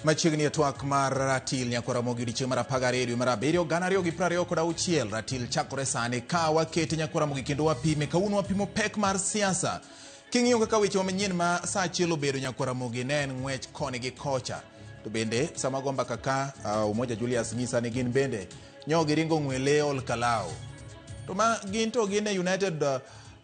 Machiegni e twak mar ratil nyakwa Ramogi odiechieng' mar 12 dwe mar 7 2026. Ratil chakore sani ka wakete nyakwa Ramogi kendo wapime. Kawuono wapimo pek mar siasa. King'iyo kaka weche manyien ma saa achiel obedo nyakwa Ramogi ne en ng'wech koni gi kocha. To bende sama go mbaka ka Umoja Julius nyisa ni gin bende nyo giringo ng'wele ol kalao. To ma gin to gin e United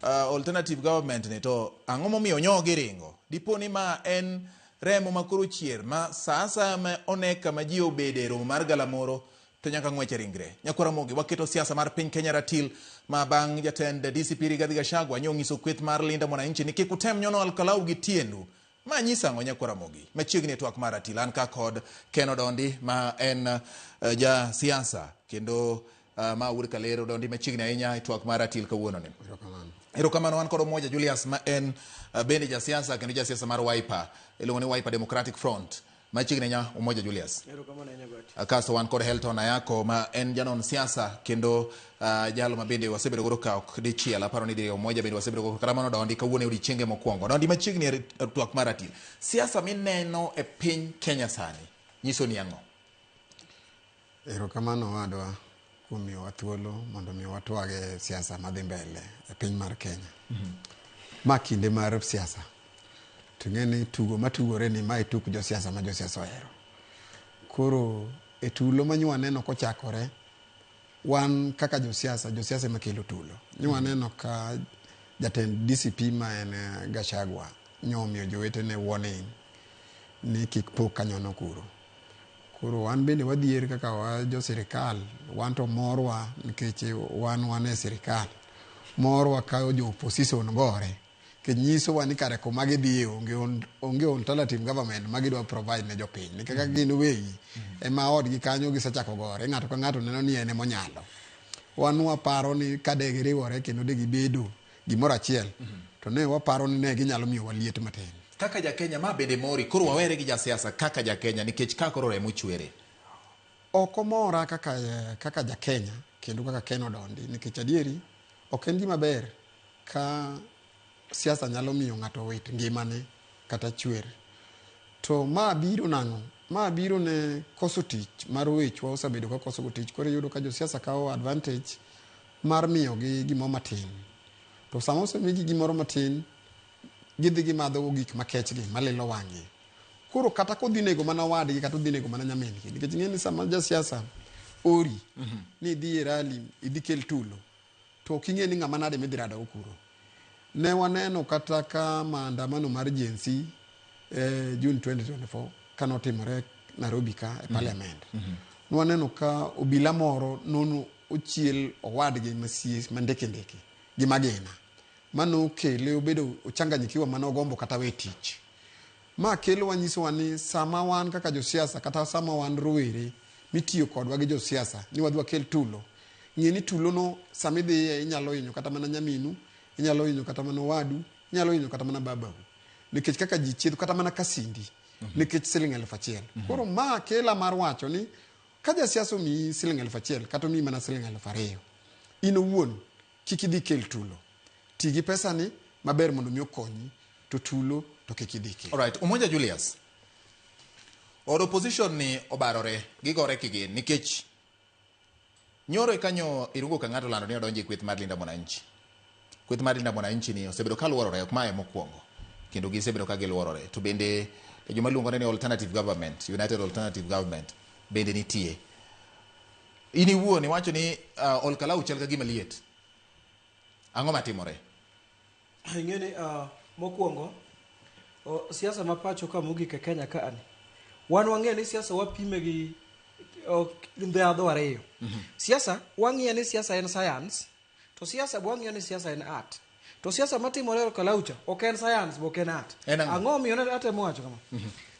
Alternative Government ni to ang'o momiyo nyo giringo? Dipo ni ma en remo ma koro chier ma sa asaya ma one kama ji obede e romo mar galamoro to nyaka ng'wech e ringre. Nyakwar Ramogi, waketo siasa mar piny Kenya ratil ma bang' jatend DCP Rigathi Gachagua nyo onyiso kweth mar Linda Mwananchi ni kik utem nyono Alkalau gi tiendu. Ma nyiso ang'o Nyakwar Ramogi? Machiegni e twak mar ratil an ka kod Ken Odondi ma en ja siasa kendo ma wuod Kalero. Odondi machiegni ahinya e twak mar ratil kawuono ni. Erokamano. Erokamano. Wan kod Omoja Julius ma en bende jasiasa kendo jasiasa mar Wiper, iluongo ni Wiper Democratic Front. Machiegni ahinya Umoja Julius. Erokamano ahinya Goti. Kasto wan kod Helton Ayako ma en janon siasa kendo jalo ma bende wasebedo godo ka ok dichiel, aparo ni diriyo Umoja bende wasebedo godo kata mano Dondi kawuono e odiechienge mokwongo. Dondi machiegni e twak mar ratil. Siasa mineno e piny Kenya sani nyiso ni ang'o? Erokamano owadwa kuom miyowa thuolo mondo mi watwag e siasa madhi mbele e piny mar Kenya. Ma kinde mar siasa. To ing'e ni tugo matugore ni mae tuk josiasa ma josiasa ohero. Koro e tulo ma nyo waneno kochakore, wan kaka josiasa, josiasa ema kelo tulo. Nyo waneno ka jatend DCP ma en Gachagua nyo omiyo jowetene warning ni kik po ka nyono kuro. Koro wan bende wadhier kaka wa jo sirikal, wan to morwa nikech wan wan e sirikal. Morwa ka jo opposition gore, nikech nyisowa ni kare kuma gidhiye onge, onge alternative government ma gidwa provide ne jopiny. Nikech kaka gin wegi ema odgi kanyo gisechako gore, ng'ato ka ng'ato neno ni en emonyalo. Wan waparo ni ka de giriwore kendo de gibedo gimoro achiel, to ne waparo ni ne ginyalo miyowa liet matin. Kaka ja Kenya ma bende mori, koro wawere gi jasiasa kaka ja Kenya nikech ka koro remo chwere. Ok omora kaka, kaka ja Kenya kendo kaka Ken Odondi nikech adieri ok en gima ber ka siasa nyalo miyo ng'ato wit ngimane kata chwer. To ma biro nang'o? Ma biro ne koso tich mar wechwa osebedo ka koso go tich. Koro iyudo ka josiasa kawo advantage mar miyogi gimoro matin. To sama osemigi gimoro matin, gidhi gimadho go gik makechgi malilo wang'gi. Koro kata kodhi nego mana wadgi kata odhi nego mana nyamin-gi, nikech ing'e ni sama jasiasa ori ni idhi e rally idhi kel tulo, to ok ing'e ni ng'ama nade midhi rado go kuro. Ne waneno kata ka maandamano mar Gen Z June 2024 kanotimore Nairobi ka e parliament. Nwaneno ka obila moro nono ochiel owadgi masie mandeke ndeke gi magina manokele obedo ochanganyikiwa manogombo kata we tich. Ma kelo wanyisowa ni sama wan kaka josiasa kata sama wan rowere mitiyo kodwa gi josiasa ni wadhi wakel tulo, ng'e ni tulo no sama idhiye inyalo hinyo kata mana nyaminu, inyalo hinyo kata mana owadu, inyalo hinyo kata mana babau. Nikech kaka ji chiedho kata mana kasindi nikech siling 1000. Koro ma kela mar wacho ni ka jasiasa omiyi siling 1000 kata omiyi mana siling 2000, in owuon kik idhi kel tulo. Ti gi pesani maber mondo mi okonyi, to tulo to kik idhi kel. Alright, Umoja Julius. Od opposition ni obarore, gigore kigin nikech nyoro eka nyo Irungu Kang'ato olando ni odonjo e kweth mar Linda Mwananchi. Kweth mar Linda Mwananchi ni osebedo ka luorore, ok mae mokwongo. Kendo gisebedo ka giluorore. To bende joma luongore ni alternative government, United Alternative Government bende nitie. In iwuon iwacho ni Olkalau chal ka gima liet. Ang'o matimore? Ing'e ni mokwongo siasa ma pacho ka mogik e Kenya ka ani wan wang'eyo ni siasa wapime gi ndhadhu ariyo. Siasa wang'iyo ni siasa en science, to siasa be wang'iyo ni siasa en art. To siasa matimore e Olkalau cha ok en science be ok en art. En ang'o? Ang'o omiyo ne atemo wacho kama?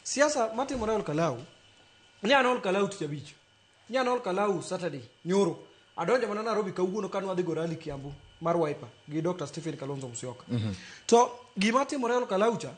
Siasa matimore e Olkalau ni an Olkalau tich abich. Ni an Olkalau Saturday nyoro. Adonjo mana Nairobi kawuono kane wadhi go rally Kiambu mar Wiper gi Dr. Stephen Kalonzo Musyoka. To gima timore Olkalau cha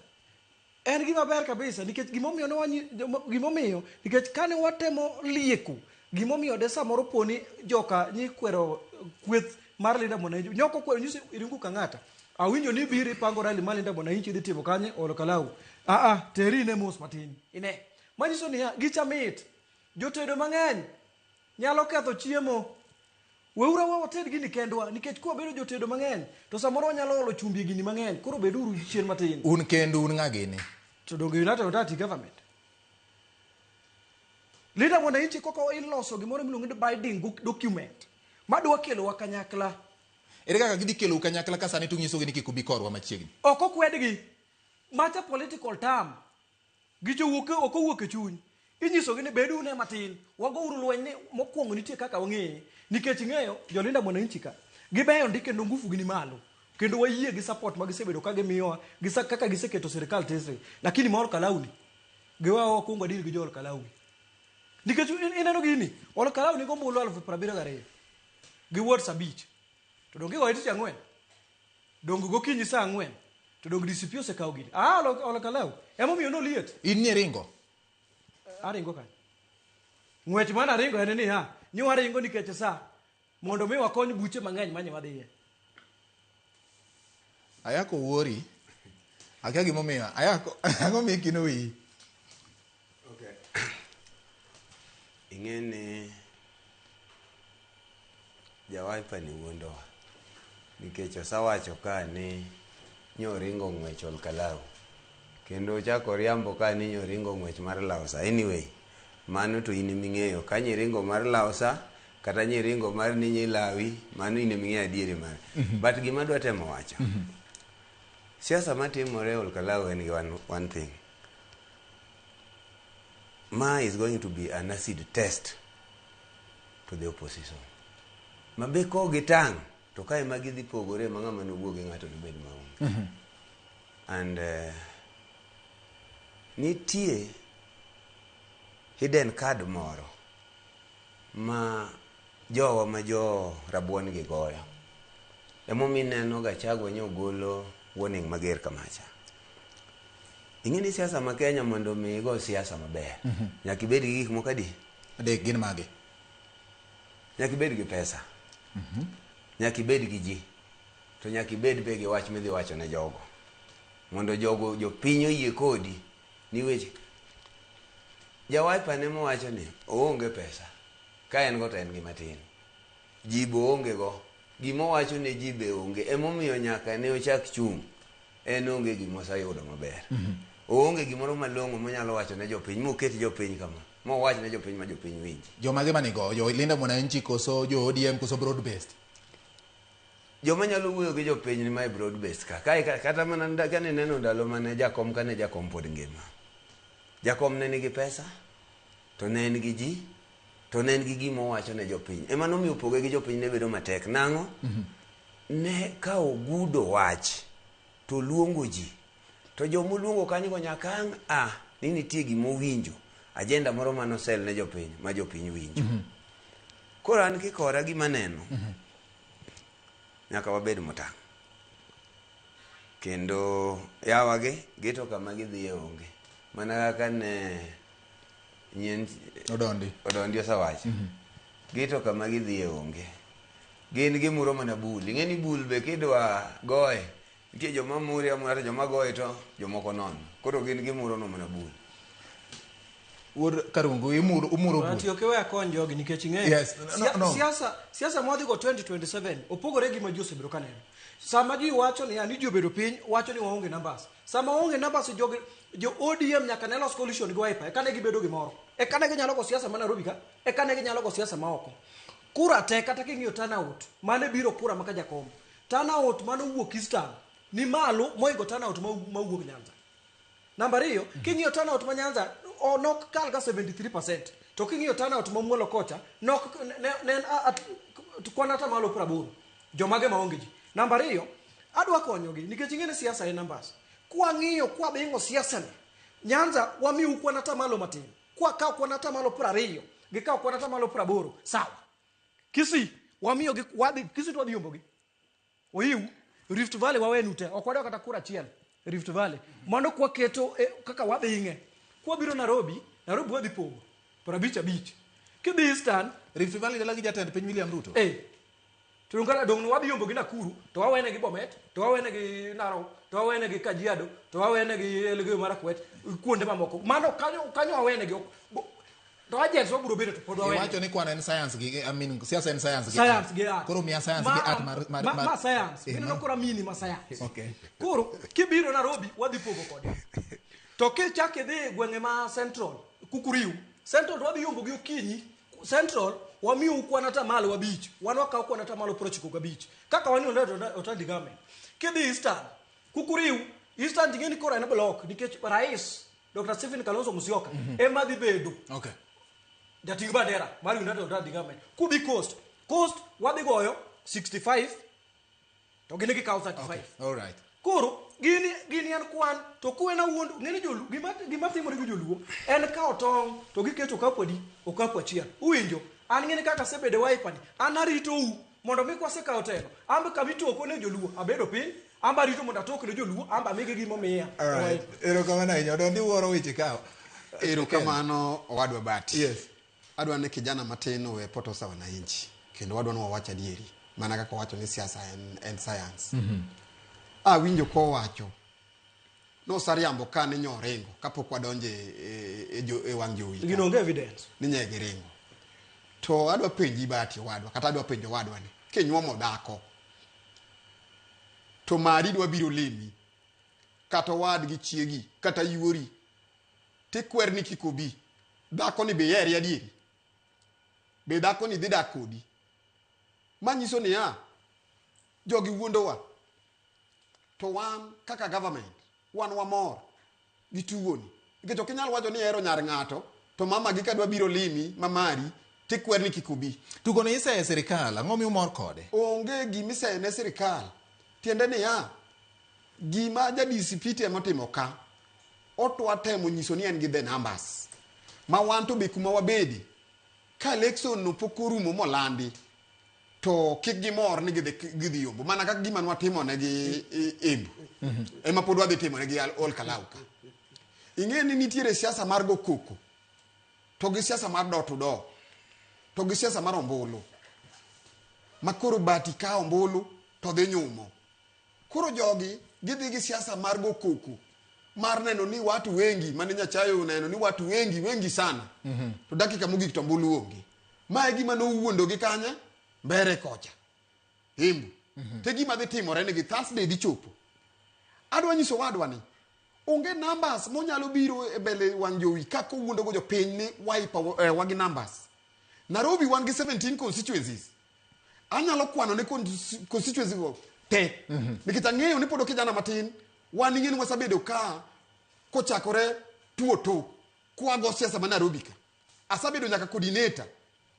en gima ber kabisa nikech gimomiyo ne wanyi, gimomiyo nikech kane watemo lieko gimomiyo de samoro poni joka nyikwero kweth mar Linda Mwananchi nyoko kwero nyiso Irungu Kang'ata awinjo ni biro ipango rally mar Linda Mwananchi idhi timo kanye Olkalau a a teri ne mos matin ine Manyiso niya, gicha mit. Jotedo mang'eny nyalo ketho chiemo. Weuru awewa wated gini kendwa nikech kwabedo jotedo mang'eny to samoro wanyalo olo chumbi e gini mang'eny. Koro beduru chien matin. Un kendu un ng'a gini? To donge United Alternative Government. Linda Mwananchi koko iloso gimoro miluongo ni binding document madwa kelowa kanyakla. Ere kaka gidhi kelou kanyakla ka sani tunyisogi ni kik ubi korwa machiegni? Ok okwedgi. Macha political term. Gicho wuok ok owuok e chuny. Inyisogi ni bedu ne matin. Wagouru lweny ni mokwongo nitie kaka wang'eye. Nikech ing'eyo jolinda mwananchi ka gibeyo ndi kendo ngufu gi ni malo. Kendo wayie gi support ma gisebedo ka gimiyowa gi kaka giseketo sirikal tesre. Lakini ma Olkalau ni giwewa wakwongo adil gi jo Olkalau gi. Nikech ineno gini, Olkalau nigi ombulu 72,000 gi wards 5. To donge igoye tich ang'wen? Donge gokinyi saa 4? To donge DCP osekawo gini? Ah, Olkalau. Emomiyo noliet. In ni ringo? Aringo kanyo. Ng'wech mane aringo en niya, ni waringo nikech sa mondo mi wakony buche mang'eny manye wadhiye. Ayako wuori. Akia gimomiyo. Ayako, ang'o miyo ikino wiyi? Okay. Ing'e ni jawaipa ni wuondowa nikech osewacho ka ni nyoringo ng'wech Olkalau kendo ochako riambo ka ni nyoringo ng'wech mar Lausa. Anyway, mano to in eming'eyo ka nyiringo mar Lausa kata nyiringo mar ni nyilawi, mano in eming'eyo adieri mare. But gima adwa temo wacho, siasa matimore Olkalau en gi one thing. Ma is going to be an acid test to the opposition. Ma be kogitang' to kae ma gidhi pogore ma ng'ama nowuog gi ng'ato nobed maonge. And nitie hidden card moro ma jowa ma jo rabuon gi goyo. Emomiyo ineno Gachagua nyogolo warning mager kamacha. Ing'e ni siasa ma Kenya mondo mi igo siasa maber, nyaka ibed gi gik moko adi? Adek gin mage? Nyaka ibed gi pesa. Nyaka ibed gi ji. To nyaka ibed be gi wach midhi wacho ne jogo. Mondo jogo jopiny oyie kodi ni weche. Jawaipa ne mowacho ni oonge pesa. Ka en go to en gi matin. Ji be oonge go. Gima owacho ne ji be onge. Emomiyo nyaka ne ochak chung'. En onge gima oseyudo maber. Oonge gimoro malong'o monyalo wacho ne jopiny moket jopiny kama. Mowach ne jopiny ma jopiny winji. Jomage manigo? Jo Linda Mwananchi koso jo ODM koso broad based? Joma nyalo wuoyo gi jopiny ni mae broad based ka. Kae kata mana kane neno ndalo mane jakom kane jakom pod ngima. Jakom ne nigi pesa, to ne en gi ji, to ne en gi gima owacho ne jopiny. Ema nomiyo poge gi jopiny ne bedo matek. Nang'o? Ne ka ogudo wach, to luongo ji. To jomoluongo kanyogo nyaka ang' a ni nitie gima owinjo. Agenda moro manosel ne jopiny, ma jopiny winjo. Koro an kikora gima neno, nyaka wabed motang'. Kendo yawagi, gito kama gidhiye onge. Mana kaka ne nyien Odondi. Odondi osewacho. Gito kama gidhiye onge. Gin gimuro mana bul. Ing'e ni bul be kidwa goye, nitie joma mure amura to joma goye to jomoko nono. Koro gin gimuro no mana bul. Wuod Karungu, umuro bul. Ati ok iwe akony jogi nikech ing'eyo. Yes, no, no. Siasa mwadhi go 2027 opogore gi ma ji osebedo ka neno. Sama ji wacho niya ni ji obedo piny wacho ni waonge numbers. Sama waonge numbers jogi jo ODM nyaka ne los coalition gi Wiper eka ne gibedo gimoro. Eka ne ginyalo go siasa ma Nairobi ka, eka ne ginyalo go siasa ma oko. Kura te kata king'iyo turnout mane biro kura maka jakom. Turnout mane owuok Eastern ni malo moingo turnout ma wuok Nyanza. Namba ariyo, king'iyo turnout ma Nyanza nok kal ga 73%. To king'iyo turnout ma Mwalo kocha nok ne en kwan atamalo 80. Jomage maonge ji. Namba ariyo, adwa konyogi nikech ing'e ni siasa en numbers. Kwang'iyo kwabing'o siasa ni, Nyanza wamiu kwan atamalo matin. Kwakawo kwan atamalo 20, gikawo kwan atamalo 80, sawa. Kisii wamiyo gi wadhi Kisii to wadhi yombogi. Oiw Rift Valley wawenu te, ok wadwa kata kura achiel Rift Valley. Mano kwaketo kaka wadhing'e. Kwabiro Nairobi, Nairobi wadhi pogo 55. Kidhi Eastern, Rift Valley dala gi jatend piny William Ruto. To dong' kata dong' wadhi yombo gi Nakuru, to wawene gi Bomet, to wawene gi Narok, to wawene gi Kajiado, to wawene gi Elgeyo Marakwet, kuonde mamoko. Mano kanyo kanyo wawene gi to agents wabiro bedo to pod wawene. Iwacho ni kwan en science gi I mean siasa en science gi Science art. gi art. Koro miya science Ma- gi art mar mar ma, mar- ma science. Eh, Mineno ma- koro amini ma science. Okay. Koro kibiro Nairobi wadhi pogo kode. To kichak idhi e gwenge ma Central, Kukuriu, Central to wadhi yombo gi okinyi. Central wamiu kwan atamalo abich, wan wakawo kwan atamalo 95. Kaka wan Otandi government. Kidhi Eastern, Kukuriu, Eastern ting'e ni koro en block nikech rais Dr. Stephen Kalonzo Musyoka ema dhi bedo Okay. jating bandera mar United Alternative Government. Kudhi Coast, Coast wadhi goyo 65 to gin gikawo 35. Okay. All right. Koro gini gini en kwan to kuwen awuond ng'eni joluo gima gima timore gi joluo en kawo tong' to giketo okapu adi okapu achiel uwinjo an ng'eni kaka asebedo Wiper ni an aritou mondo mi kwasekawo telo ambe kama itoko ne joluo abedo piny amba arito mondo atok ne joluo amba amigi gimomiya All right. Erokamano ahinya. Odondi wuoro weche ka. Erokamano owadwa Bati. Yes. Adwa ni kijana matin owe potosa wananchi kendo wadwa ni wawach adieri mana kaka owacho ni siasa en science. Awinjo kowacho nosariambo ka ni nyoringo kapok wadonjo e wang' jowi ka. Gino onge evidence. Ni nye giringo. To adwa penji Bati owadwa kata adwa penjo owadwa ni kinyuomo dhako to mari dwa biro limi kata owadgi chiegi kata yuori tikwer ni kik obi dhako ni be iheri adieri be dhako ni dhi dak kodi manyiso niya jogi wuondowa to wan kaka government wan wamor gi tugoni nikech ok inyal wacho ni ihero nyar ng'ato to mama gi kadwa biro limi mamari tikwer ni kik obi. Tugo ni iseye sirikal, ang'o miyo umor kode? Onge gima iseyo ne sirikal. Tiende niya, gima ja DCP temo timo ka, otwa temo nyiso ni en gi the numbers. Ma wan to be kuma wabedi, ka election no pok orumo molandi, to kik gimor ni gidhi yombo. Mana kaka gima nwatimo ne gi Embu. Ema pod wadhi timo ne gi Ol Kalou ka. Ing'e ni nitiere siasa mar go koko, to gi siasa mar door to door, to gi siasa mar ombulu. Ma koro Bati ka ombulu to dhi nyumo. Koro jogi gidhi gi siasa mar go koko, mar neno ni watu wengi, mane Nyachae oneno ni watu wengi, wengi sana. To dakika mogik to ombulu onge. Ma e gima nowuondo gi kanye? Mbere kocha. Embu. Te gima dhi timore negi Thursday dhi chopo. Adwa nyiso wadwa ni onge numbers monyalo biro e mbele wang' jowi kaka owuondo go jopiny ni Wiper wagi numbers. Nairobi wan gi 17 constituencies. Anyalo kwano ne constituency go te. Nikech ang'eyo ni pod ok kijana matin, wan ing'e ni wasebedo ka kochakore 2002 kwago siasa ma Nairobi ka. Asebedo nyaka coordinator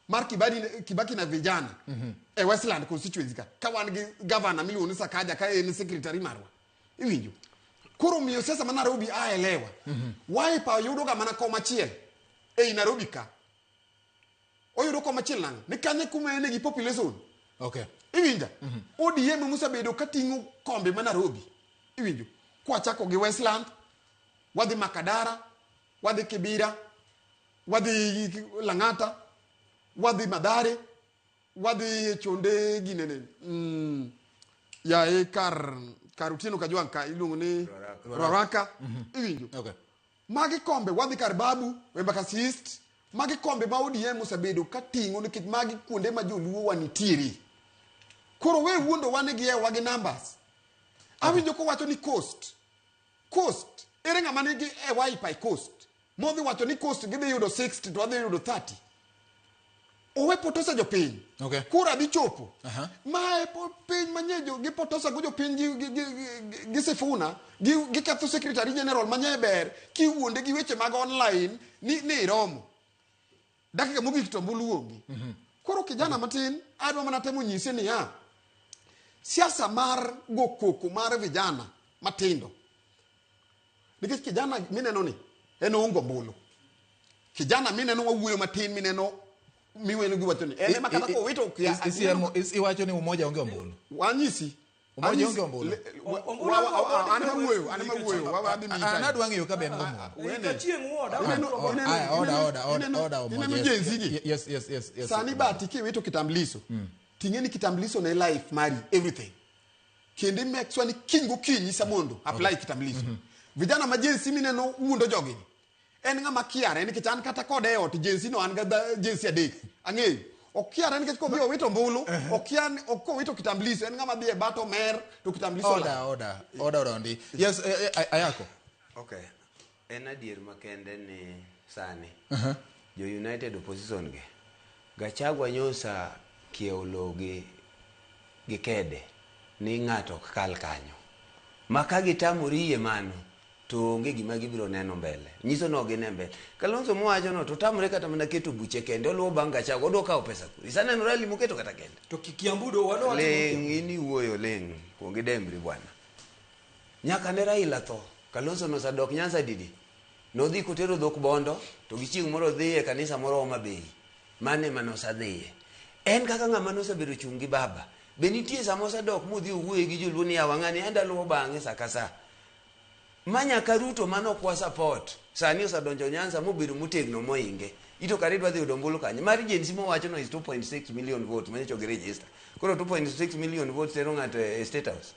mar Kibaki na vijana e Westland constituency ka. Ka wan gi governor miluongo ni Sakaja ka en secretary marwa. Iwinjo? Koro miyo siasa ma Nairobi aelewa. Wiper yudo ga mana kom achiel ei Nairobi ka. Oyudo kom achiel nang'o? Ni kanye kuma en gi population. Okay. Iwinja? ODM mosebedo kating'o kombe ma Nairobi. Iwinjo? Kwachako gi Westland, wadhi Makadara, wadhi Kibera, wadhi Lang'ata, wadhi Mathare, wadhi chonde ginene. Yae kar Otieno Kajwang' ka iluongo ni Ruaraka. Iwinjo? Okay. Magi kombe wadhi kar Babu, Embakasi East. Magi kombe ma ODM osebedo kating'o nikech magi kuonde ma joluo wa nitiere. Koro we wuondo wa ni gihewa gi numbers. Awinjo kowacho ni coast. Coast. Ere ng'ama nigi e Wiper e coast? Modhi wacho ni coast gidhi yudo 60 to wadhi yudo 30. Owe potosa jopiny. Okay. Kura dhi chopo. Ma e piny manye gi potosa go jopiny gi Sifuna, gi ketho secretary general manye ber kiwuonde gi weche mag online ni iromo. Dakika mogik to ombulu onge. Koro kijana matin adwa mana temo nyise niya, siasa mar go koko mar vijana matindo. Nikech kijana mineno ni en oongo ombulu. Kijana mineno wawuoyo matin mineno miweno gi wacho ni en ema kata kowito okia. Iwacho ni umoja onge ombulu. Wanyisi. Umoja onge ombulu. An ema wuoyo, an ema wuoyo, wadhi miyi An time. adwa ng'eyo ka be en go ombulu. Chieng' oda. Aya, oda, oda, oda, oda umoja. Ineno Yes, Gen Z gi? Yes, yes, yes, yes. Sani Bati kiwito kitambulisho. Ting'e ni kitambulisho ne life mari everything. Kendo make sure ni kiny gokinyi sa mondo apply kitambulisho. Vijana ma Gen Z mineno wuondo jogi ni. En ng'ama kiare nikech an kata kode e ot Gen Z no an ga Gen Z adek. Ang'eyo. Okiare nikech kodhi owito ombulu, okia ni ok kowito kitambulisho en ng'ama dhi e bat omer to kitambulisho Order, olal. order, order odondi. Yes, Ayako. Okay. En adier makende ni sani jo United Opposition gi Gachagua nyosa kiewo lowo gi kede ni ng'ato ok kal kanyo. Ma ka gitamore yie mano to onge gima gibiro neno mbele. Nyiso ni ok gine mbele. Kalonzo mowacho no to tamore kata mana keto buche kende oluwo bang' Gachagua odwa kawo pesa kure. Isaneno rally moketo kata kende. To Kiambu do wano watimo Ling' in iwuoyo ling' kuong idembri bwana. Nyaka ne Raila tho, Kalonzo nosadok Nyanza didi. Nodhi kotero dhok Bondo, to gi chieng' moro odhi e kanisa moro Homa Bay. Mano ema nosadhiye. En kaka ng'ama nosebedo chung' gi baba. Be nitie sama osedok modhi owuoye gi joluo ni yawa ng'ani enda luwo bang'e sa ka sa. Ma nyaka Ruto mane ok wa support. Sani osedonjo Nyanza mobedo motegno moinge. Ito kare idwa dhi yudo ombulu kanye? Mar Gen Z mowacho no is 2.6 million votes manyocha ok giregister. Koro 2.6 million votes tero ng'ato e State House.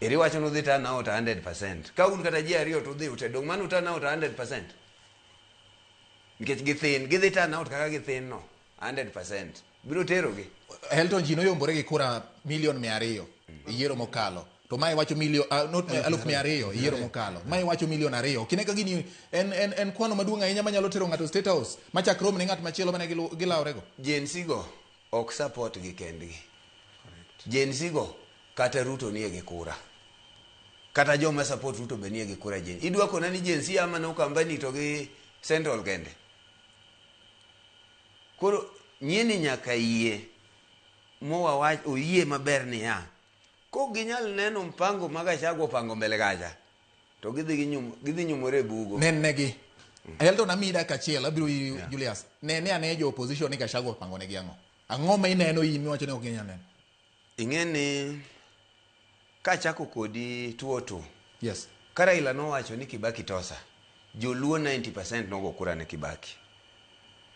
Eri wacho ni udhi turn out 100%. Ka un kata ji ariyo to udhi ute, dong' mano turn out 100%. Nikech githin, gidhi turn out kaka githin no 100%. Biro terogi. Elton ji noyombore gi kura milion 200 e yiero mokalo. To mae wacho milion not 200,000 e yiero mokalo. Mae wacho milion 2. Kine ka gini en kwano maduong' ahinya manyalo tero ng'ato State House machak rom ne ng'at machielo mane gilawrego. Gen Z go ok support gi kendgi. Gen Z go kata Ruto nie gi kura. Kata joma support Ruto be nie gi kura Gen. Idwa kona ni Gen Z ama no Ukambani to gi Central kende. Koro nyieni nyaka yie mowa wach oyie maber niya kok ginyal neno mpango ma Gachagua opango mbele kacha to gidhi nyumore e bugo. Nennegi. Elton amiyi dakika achiel abiro iri Julius. Nene ane jo opposition ni Gachagua opango negi ang'o? Ang'o ma ineno in miwacho ni ok ginyal neno? Ing'e ni kachako kodi tuo tu. Yes. Ka Raila nowacho ni Kibaki tosa, joluo 90% nogo kura ne Kibaki.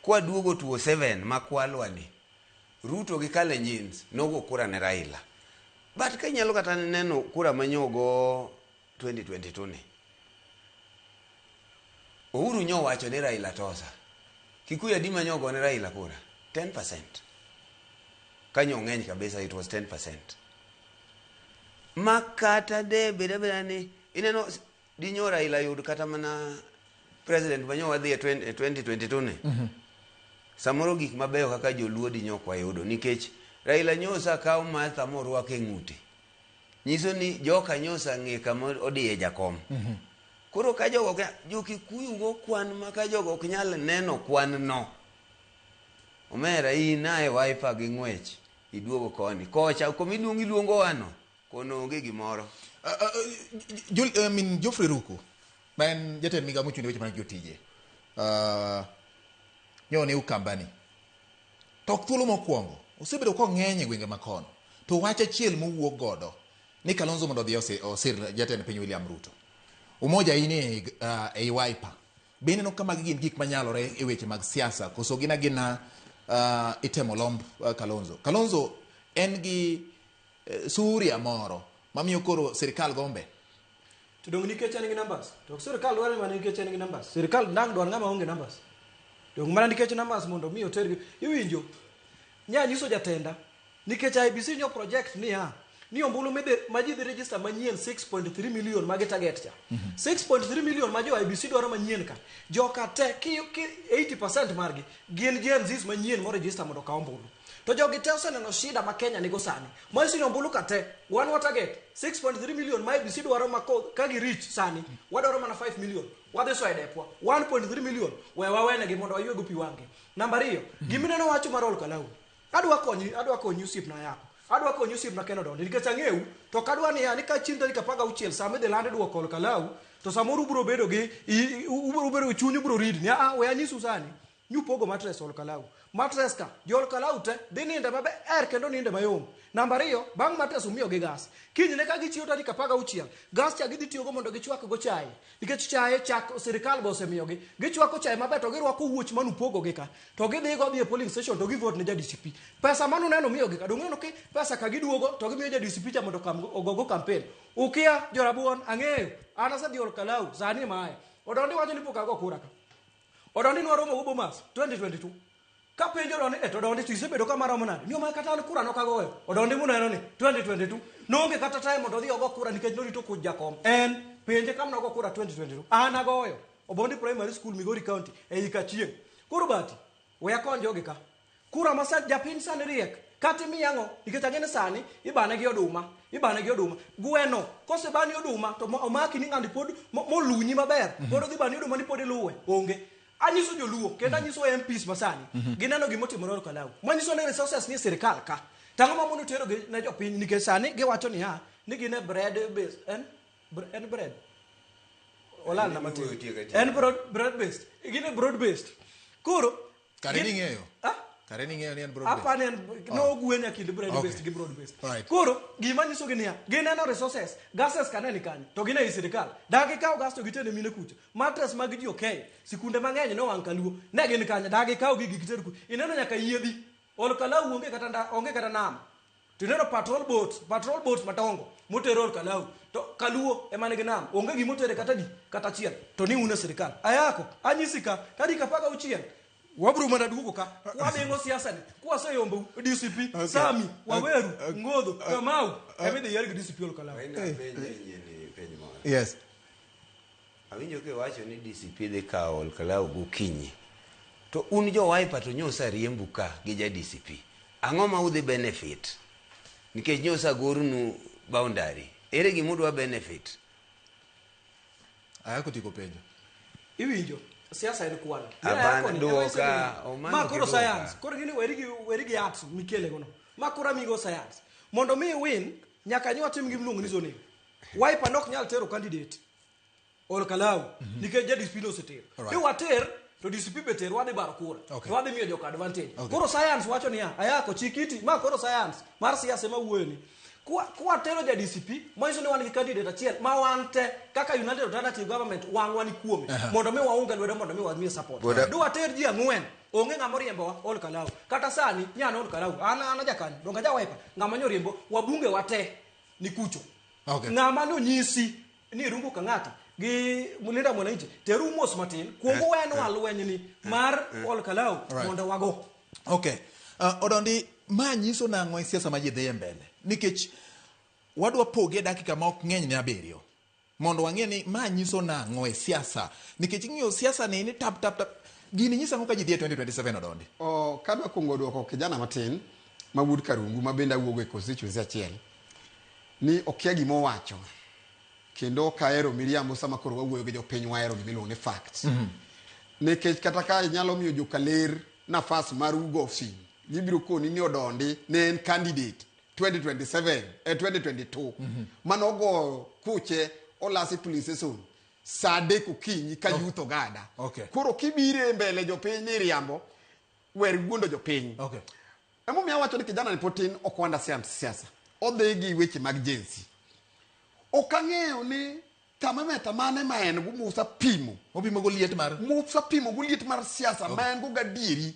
Kwaduogo 2007 makwalwa ni, Ruto gi Kalenjins nogo kura ne Raila. But ka inyalo kata neno kura manyogo 2022 ni, Uhuru nyowacho ni Raila tosa. Kikuyu adi manyogo ne Raila kura? 10%. Kanyo ng'eny kabisa, it was 10%. Ma kata de bed abeda ni ineno dinyo Raila yud kata mana president manyo wadhi e 2022 ni. Samoro gik mabeyo kaka joluo dinyo ok wayudo nikech Raila nyosa kawo Martha morwake e ng'ute. Nyiso ni joka nyosa ng'e kama odiye jakom. Koro ka jogo ok jo Kikuyu go kwan ma ka jogo ok nyal neno kwan no. Omera in ae Wiper gi ng'wech iduogo koni. Kocha kuma iluongo wano kono onge gimoro. I mean, Geoffrey Ruku ma en jatend migao mochung' ne weche mag jotije nyo ne Ukambani to ok thuolo mokwongo osebedo kong'eny e gwenge makono to wach achiel mowuok godo ni Kalonzo mondo odhi osir jatend piny William Ruto. Umoja in ei Wiper. Be ineno ka magi gin gik manyalore e weche mag siasa koso gin agina itemo lomb Kalonzo? Kalonzo en gi suria moro mamiyo koro sirikal gombe. To dong nikech en gi numbers. To ok sirikal dwaro mana nikech en gi numbers. Sirikal nang dwar ng'ama onge numbers. Dong mana nikech numbers mondo mi otergi. Iwinjo? Nya nyiso jatenda nikech IEBC nyo project niya ni ombulu ma ji dhi register manyien 6.3 million magi target cha. 6.3 million ma jo IEBC dwaro manyien ka. Joka te ki 80% margi gin Gen Zs manyien mo register mondo okaw ombulu. To jogi te oseneno shida ma Kenya nigo sani. Manyiso ni ombulu ka te wan wa target 6.3 million ma IEBC dwaro ma ka gi reach sani wadwaro mana 5 million. Wadhi soyo e depwa 1.3 million we wawenegi mondo wayuego pi wang'gi. Namba 2, gimineno wacho mar Olkalau. Adwa konyi osiepna yako. Adwa konyi osiepna Ken Odondi nikech ang'eyo to ok adwa niya ni ka chieng' tarik 16 sama idhi land duoko Olkalau to samoro ubiro bedo gi ubiro bedo chunyu biro ridni. We anyisu sani. Nyupogo mattress Ol Kalou. Mattress ka, jo Ol Kalou te dhi ninde maber kendo ninde mayom. Namba ariyo, bang' mattress umiyogi gas. Kinyne ka gichiewo tarik 16, gas cha gidhi tiyogo mondo gichwak go chae. Nikech chae chak sirikal be osemiyogi. Gichwako chae maber to girwako wuoch manupogogi ka. To gidhi go dhi e polling station to givote ne ja DCP. Pesa manuneno miyogi ka, dong' uneno ki pesa ka giduogo to gimiyo ja DCP cha mondo ogogo campaign. Ukia jorabuon, ang'eyo. An asedhi Ol Kalou, sani ema aye. Odondi wacho ni pok ago kura ka. Odondi nwaromo go Bomas 2022. Ka penjo Odondi, to Odondi to isebedo ka maromo nade? Ni oma kata an kura nok agoyo. Odondi muneno ni 2022. Noonge kata time mondo odhi ogo kura nikech norito kuch jakom. En penje kama nogo kura 2022. An agoyo. Obondi Primary School, Migori County, e Ikachieng'. Koro bati, we akony jogi ka. Kura ma japiny sani riek. Kata imiye ang'o? Nikech ang'e ni sani ibane gi oduma. Ibane gi oduma. Gweno, kosebani oduma to omaki ni ng'ani pod molunyi maber. Pod odhi bani oduma ni pod iluwe. Onge. Anyiso joluo kendo anyiso MPs masani. Gineno gima otimore Ol Kalou. Manyiso ni resources ni e sirikal ka. Tang'o ma mondo tero gi ne jopiny nikech sani giwacho niya ni gin e bread based. En bread. Olal na matin. En bread based. Gin e broad based. Koro Kare ni ng'eyo? Kare ni ng'eyo ni en broad based? Apani en nogwenya kind bread based gi broad based. Koro gima nyiso gi niya, gineno resources, gases ka ne ni kanyo, to gin ei sirikal. Da gikaw gas to gitene mine kucha. Mattress mag ji okey, sikunde mang'eny nowang' kaluo. Ne gin kanyo, da gikaw gigi giter kucha. Ineno nyaka yiedhi. Ol Kalou onge kata nda, onge kata nam. To ineno patrol boats madongo motero Ol Kalou. To kaluo ema nigi nam. Onge gima otere kata di, kata achiel. To ni un e sirikal. Ayako, anyisi ka, tarik 16, wabro mana duogo ka. Wabeng'o siasa ni. Kwaseyombo DCP, Sami, Waweru, Ngodho, Kamau, ema idhi yier gi DCP Ol Kalou. Yes. Awinjo kiwacho ni DCP dhi kawo Ol Kalou gokinyi. To un jo Wiper to nyosa riembu ka gi ja DCP. Ang'o ma udhi benefit? Nikech nyosa gornu boundary. Ere gima udwa benefit? Ayako tiko penjo. Iwinjo, siasa en kwano. Hapana, duoka, omano Ma koro kiduoka. science. Koro gini weri gi arts mikele gono. Ma koro amigo science. Mondo mi win, nyaka nyo watim gima iluongo ni zoning. Wiper nok nyal tero candidate Ol Kalou nikech ja DCP nosetero. Ni water to DCP be ter wadhi baro kura. To wadhi miyo joka advantage. Koro science wacho niya, ayako chikiti, ma koro science mar siasa ema wuoyo ni. Kwa tero ja DCP, manyiso ni wan gi candidate achiel ma wan te kaka United Alternative Government wang'wa ni kuome. Mondo mi waunge lwedo mondo mi wamiye support. Du water ji ang'wen, onge ng'ama oriembowa Ol Kalou. Kata sani nyano Ol Kalou, an ajakanyo, donge aja Wiper, ng'ama nyoriembo wabunge wate ni kucho. Ng'ama nonyisi ni Irungu Kang'ata gi Linda Mwananchi teru mos matin kuongo wenwa lweny ni mar Ol Kalou mondo wago. Okay. Odondi, ma nyiso nang'o e siasa ma ji dhiye mbele? Nikech wadwa poge dakika ma ok ng'eny ne 7 mondo wang'e ni ma nyiso nang'o e siasa. Nikech ing'iyo siasa ni tap tap tap. Gini nyiso ang'o ka ji dhi e 2027 Odondi? Kadwa kuongo duoko kijana matin ma wuod Karungu ma bende awuogo e constituency achiel ni okia gima owacho. Kendo ok ahero miriambo sama koro wawuoyo gi jopiny wahero gima iluongo ni facts. Nikech kata ka inyalo miyo jokaler nafas mar ugo sim, gibiro koni ni Odondi ne en candidate 2027, 2022. Manogo kuche olasi police station saa 3 okinyi ka youth ogada. Koro kibire mbele jopiny ni riambo, wer wuondo jopiny. Emomiyo awacho ni kijana ni pod tin ok understand siasa. Odhi gi weche mag Gen Z. Ok ang'eyo ni thermometer mane ma en go Musa pimo. Opimo go liet mar? Musa pimo go liet mar siasa ma en go gadieri.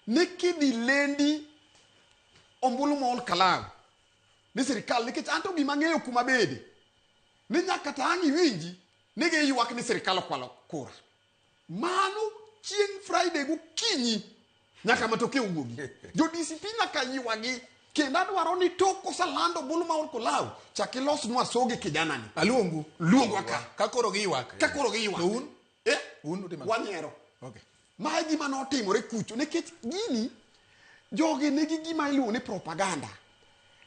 Ni kidhi lendi ombulu ma Ol Kalou ni sirikal, nikech an to gima ang'eyo kuma bede ni nyaka to ang' iwinji ni giywak ni sirikal okwalo kura. Mano chieng' Friday gokinyi nyaka matokeo wuogi. Jo DCP nyaka ywagi. Kendo adwaro ni tok kosalando ombulu ma Ol Kalou, chak ilosnwa soge kijana ni. Aluongu. Luongwa ka. Ka koro giywak. Ka koro giywak. To un? Un utimo ang'o? Wanyiero. Ma e gima notimore kucho, nikech gini, jogi nigi gima iluongo ni propaganda.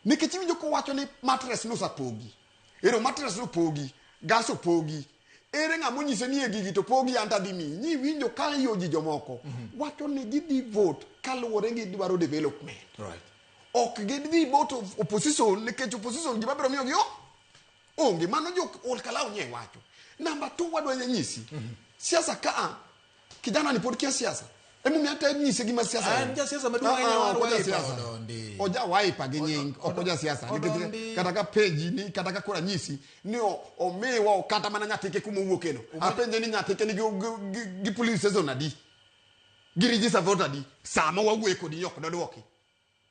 Nikech iwinjo kowacho ni mattress nosepogi. Ero mattress nopogi, gas opogi. Ere ng'ama onyise ni e gigi to pogi an to adhi miyi. Ni iwinjo ka iyo ji jomoko. Wacho ni gidhi vote kaluwore gi dwaro development. Ok gidhi vote opposition nikech opposition gima biro miyogi onge. Mano jo Ol Kalou nye wacho. Namba 2 wadwa nyisi. Siasa ka kijana ni pod kia siasa. Emomiyo ata nyise gima siasa En jasiasa maduong' ahinya mar Ok oja Wiper, siasa. Odondi. Oja Wiper gi nying, ok oja siasa. Nikech Odondi. kata ka peji ni kata ka koro anyisi ni omiwa kata mana nyathike kuma owuokeno. Apenje ni nyathike nigi gi police station adi? Gi register voter adi? Sama wawuoye kodi ok dodwoki.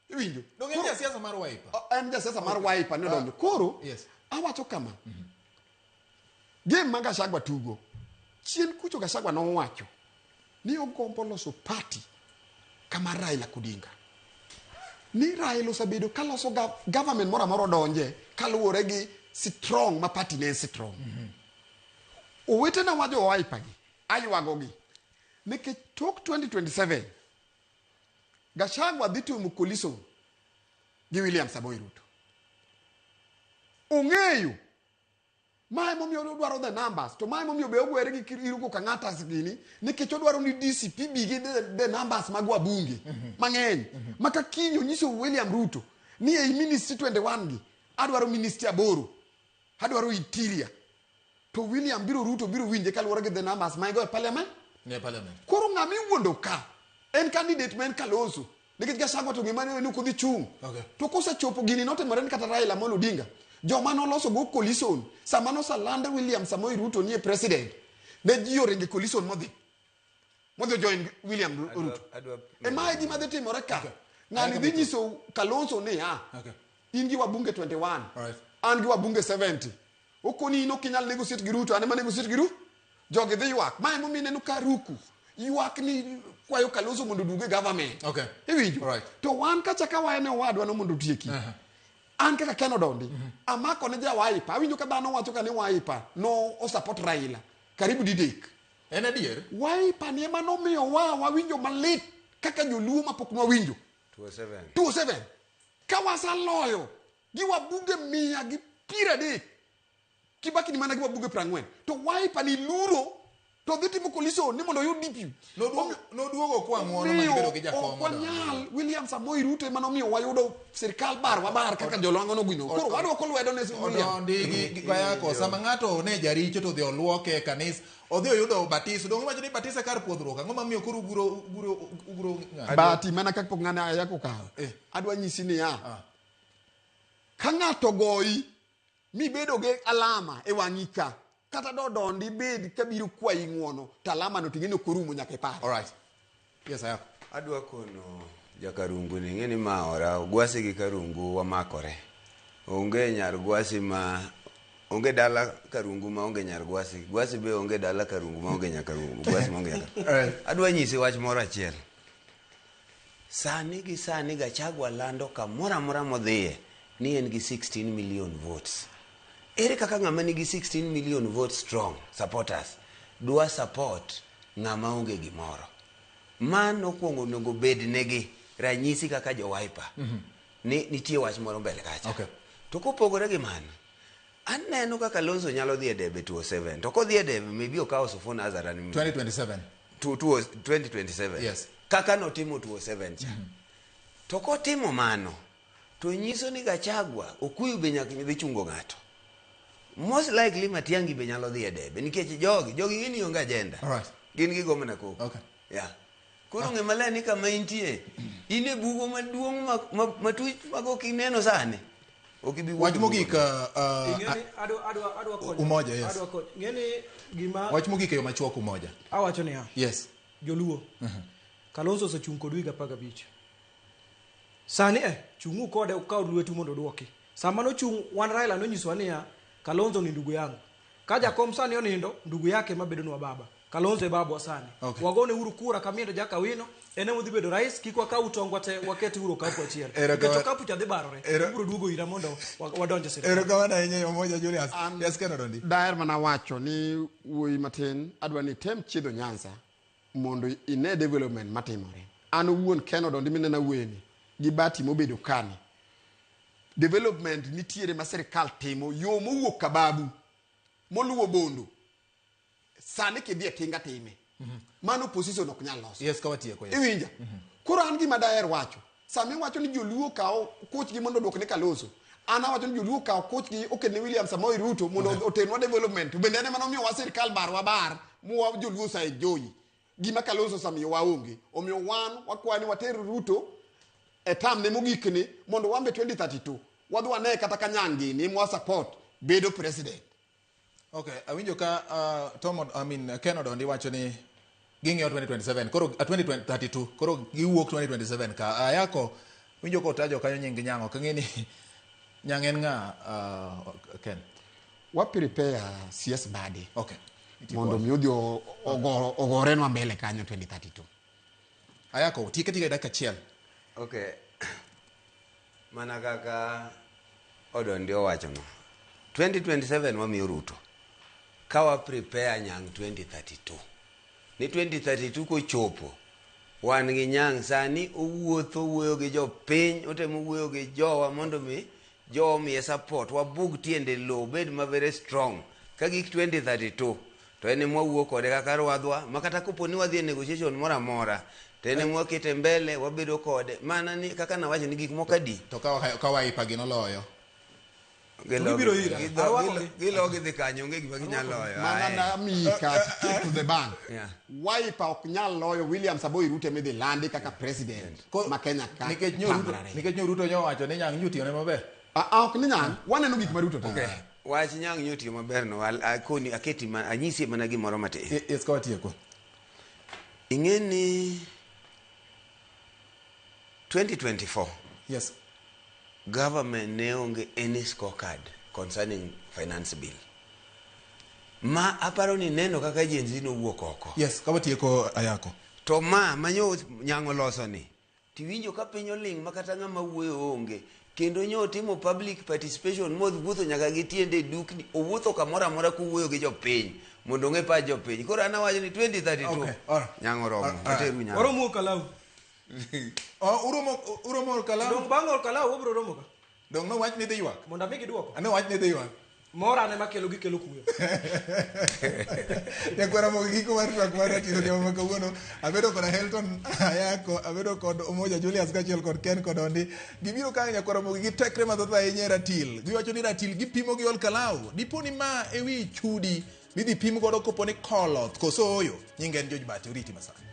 Iwinjo? Donge en jasiasa mar Wiper? En jasiasa mar Wiper ne odonjo. Koro Yes. awacho kama. Game ma Gachagua tugo. Chien kucho Gachagua nowacho ni ogombo loso party kama Raila Odinga. Ni Raila osebedo kaloso government moro amora odonje kaluwore gi strong ma party ne en strong. Owetena ma jo Wiper gi, aywagogi. Nikech tok 2027, Gachagua dhi timo coalition gi William Samoei Ruto. Ong'eyo mae momiyo odwaro the numbers to mae momiyo be ogwere gi Irungu Kang'ata gini nikech odwaro ni DCP bi gi the numbers mag wabunge mang'eny ma ka kiny onyiso William Ruto ni ei ministry 21 gi adwaro ministry 8 adwaro interior to William biro Ruto biro winje kaluwore gi the numbers ma igo e parliament. Ne parliament. Koro ng'ama iwuondo ka en candidate ma en Kalonzo nikech Gachagua to gima ne ok odhi chung'. To kosechopo gini notimore ni kata Raila Amolo Odinga joma noloso go coalition sama nosaland William Samoei Ruto nie president ne ji oringo e coalition modhi join William Ruto. E mae gima dhi timore ka. Ng'ani dhi nyiso Kalonzo niya, in gi wabunge 21, an gi wabunge 70. Okoni in ok inyal negotiate gi Ruto, an ema negotiate gi Ruto. Jogi dhi ywak. Ma emomiyo ineno ka Ruku ywak ni kwayo Kalonzo mondo oduog e government. Iwinjo? To wan kacha ka waene owadwa no mondo otieki. An kaka Ken Odondi, amako ne ja Wiper. Awinjo ka dhano wacho ka ni Wiper no osupport Raila. Karibu didek. En adier? Wiper ni ema nomiyo wa wawinjo malit kaka joluo mapok nwawinjo. 207. 207. Ka wasaloyo gi wabunge 130 Kibaki ni mana gi wabunge 40 to Wiper ni luro to dhi timo coalition ni mondo oyud DP. Noduogo kwa ng'uono mane bedo gi jakom. Ok wanyal William Samoei Ruto ema nomiyo wayudo sirikal bar wabar kaka jolang'o nogwino. Koro wadwoko lwedo ne William. Odondi gi Kayako sama ng'ato ne jaricho to odhi oluoke e kanisa odhi oyudo batiso donge iwacho ni batiso e kar puodhruok ang'o mamiyo koro uguro ng'ato? Bati mana kaka pok ng'ane Ayako kawo. Adwa nyisi niya. Ka ng'ato goyi mibedo gi alama e wang'i ka kata dodondi bed kabiro kwayi ng'uono to alama no ting'e ni ok orumo nyaka ipar. All right. Yes, Ayako. Adwa kono jakarungu ni ng'e ni ma ora Gwasi gi Karungu wamakore. Onge nyar Gwasi ma onge dala Karungu ma onge nyar Gwasi. Gwasi be onge dala Karungu ma onge nyar Karungu. Gwasi ma onge nyar Karungu. Adwa nyisi wach moro achiel. Sani gi sani Gachagua lando kamoro amora modhiye ni en gi 16 million votes. Ere kaka ng'ama nigi 16 million votes strong supporters dwa support ng'ama onge gimoro? Mano kuongo onego bed negi ranyisi kaka jo Wiper ni nitie wach moro mbele kacha. To kopogore gi mano, aneno kaka Kalonzo nyalo dhi e debe 2007. To kodhi e debe maybe okawo Sifuna hadharani. 2027. 2027. Yes. Kaka notimo 2007 cha. To kotimo mano, to nyiso ni Gachagua Okuyu be nyaka dhi chungo ng'ato. Most likely Matiang'i be nyalo dhi e debe nikech jogi gin onge agenda. Gin gigo mana koko. Yeah. Koro ng'e maler ni kama intie, in e bugo maduong' matuch mag ok ineno sani. Ok ibi wuok Wach e bugo mogik no. Adwa konyo. Umoja, yes. Adwa konyo. Ng'eni gima Wach mogik e yo machuok Umoja. Awacho niya. Yes. Joluo. Kalonzo osechung' kodu higa 15. Sani chung'u kode ukaw lwetu mondo odwoki. Sama nochung' wan Raila nonyisowa niya, Kalonzo ni ndugu yangu. Ka jakom sani onindo, ndugu yake mabedonwa baba. Kalonzo e babwa sani. Wagone uru kura kamiendo Jack Awino, en ema odhi bedo rais, kik wakaw tongwa te waket uru okapu achiel. Nikech okapu cha dhi barore. Ubiro duogo ira mondo wadonj e sirkal. Erokamano ahinya Umoja Julius. Yes, Ken Odondi. Daher mana wacho ni wuoyi matin adwa ni tem chiedho Nyanza mondo ine development matimore. An owuon Ken Odondi minena wuoyeni gi bati mobedo kani. Development nitiere ma sirkal timo yo mowuok Kababu moluwo Bondo. Sani kidhi e tinga time. Mano opposition ok nyal loso. Yes, ka watieko. Yes. Iwinja? Koro an gima daher wacho. Sama iwacho ni joluo kaw kochgi mondo oduok ne Kalonzo. An awacho ni joluo kaw kochgi oket ne William Samoei Ruto mondo otenwa development. To bende en ema nomiyowa sirkal bar wabar muwa joluo sa enjoy. Gima Kalonzo osemiyo waonge. Omiyo wan wakwayo ni water Ruto e term ne mogik ni mondo wan be 2032 wadhi wane kata ka Nyang' gini ema support bedo president. Okay, awinjo ka Tom, I mean, Ken Odondi wacho ni ging'iyo 2027 koro 2032 koro giwuok 2027 ka ayako winjo kotajo kanyo nying Nyang' ok ang'e ni Nyang' en ng'a Ken. Wa prepare CS Mbadi. Okay. Mondo mi odhi ogorenwa mbele kanyo 2032. Ayako tieke tika dakika achiel. Okay. Mana kaka Odondi owacho no. 2027 wamiyo Ruto. Ka wa prepare Nyang' 2032. Ni 2032 kochopo wan gi Nyang' sani owuotho wuoyo gi jopiny, otemo wuoyo gi jowa mondo mi jowa omiye support, wabug tiende lowo obed ma very strong. Ka gik 2032 to en ema wawuo kode kaka rwadhwa ma kata kopo ni wadhi e negotiation moro amora to en ema wakete mbele wabedo kode mana ni kaka nawacho ni gik moko adi To ka Wiper gi noloyo. Gibiro ira. Arwakogi. Gilo gidhi kanyo onge gima ginyalo loyo. Mana Aye. namiyi ka take to the bank. Yeah. Wiper ok nyal loyo William Samoei Ruto midhi landi kaka president ma Kenya ka. Nikech nyo Ruto, tamrare. nikech nyo Ruto nyo wacho ni Nyang' nyo tiyone maber. Ah, ok ni Nyang', waneno gik ma Ruto timo. Okay. Wach Nyang' nyo tiyo maber no akoni aketi ma, anyisi mana gimoro matin. Yes, ka watieko. Ing'e ni 2024 Yes. Government ne onge any scorecard concerning finance bill. Ma aparo ni neno kaka Gen Z nowuok oko. Yes, ka watieko ayako. To ma manyo Nyang' oloso ni tiwinjo ka piny oling' ma kata ng'ama wuoyo onge. Kendo nyo otimo public participation modhi wuotho nyaka gi tiende e dukni, owuotho kamoro amora kowuoyo gi jopiny mondo ong'e pach jopiny. Koro an awacho ni 2032 Okay, all right. Nyang' oromo. All right. Wateru Nyang'. Waromo Olkalau. Oh, uromo Olkalau. Dong bang' Olkalau wabiro romo ka. Dong no wach ni dhi ywak. Mondo amigi duoko. Ano wach ni dhi ywak. Mora ane makelo gikelo kuyo. Nyakwara mogo giko mar twak mar ratiro odhiambo ma kawuono. Abedo kod Helton Ayako, abedo kod Omoja Julius kaachiel kod Ken kod Ondi. Gibiro ka nyakwara mogo gi tekre mathoth ahinya e ratil. Giwacho ni ratil gipimo gi Olkalau. Dipo ni ma e wi chudi midhi pim godo kopo ni koloth koso oyo. Nyinga en George Bati, oriti masani.